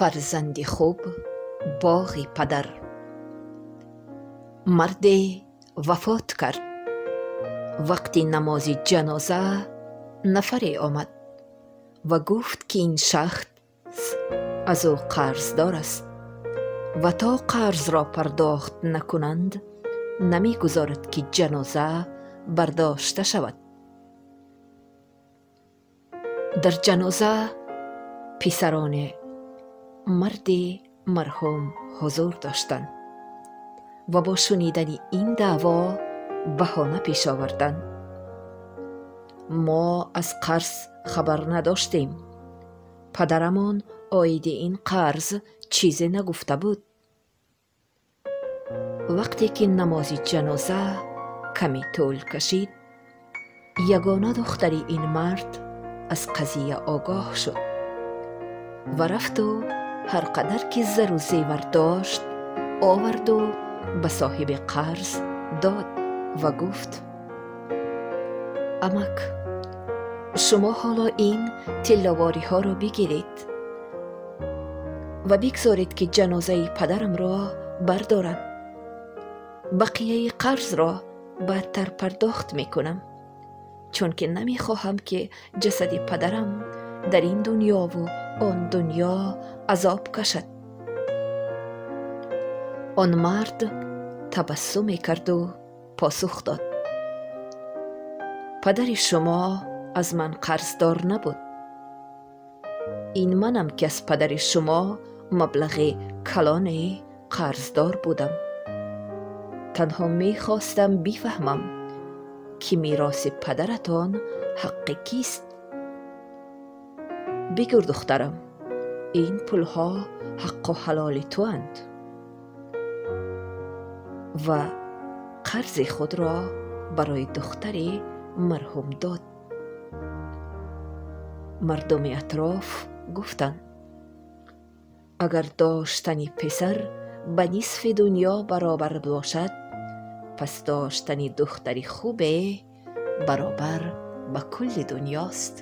Фарзанди хуб боғи падар. Марде вафот кард. Вақти намози ҷаноза нафаре омад ва гуфт, ки ин шахс аз ӯ қарздор аст ва то қарзро пардохт накунанд, намегузорад, ки ҷаноза бардошта шавад. Дар ҷаноза писарони марди марҳум ҳузур доштанд ва бо шунидани ин даъво баҳона пеш оварданд: «Мо аз қарз хабар надоштем. Падарамон оиди ин қарз чизе нагуфта буд». Вақте ки намози ҷаноза каме тӯл кашид, ягона духтари ин мард аз қазия огоҳ шуд ва рафту ҳар қадар ки зару зевар дошт, оварду ба соҳиби қарз дод ва гуфт: «Амак, шумо ҳоло ин тилловориҳоро бигиред ва бигзоред, ки ҷанозаи падарамро бардорам. Бақияи қарзро баъдтар пардохт мекунам, чунки намехоҳам, ки ҷасади падарам дар ин дунёву он дунё азоб кашад». Он мард табассум мекарду посух дод: «Падари шумо аз ман қарздор набуд. Ин манам, ки аз падари шумо маблағи калоне қарздор будам. Танҳо мехостам бифаҳмам, ки мероси падаратон ҳаққи кист. Бигир, духтарам, ин пулҳо ҳаққу ҳалоли туанд», ва қарзи худро барои духтари марҳум дод. Мардуми атроф гуфтанд: «Агар доштани писар ба нисфи дунё баробар бошад, пас доштани духтари хубе баробар ба кулли дунёст».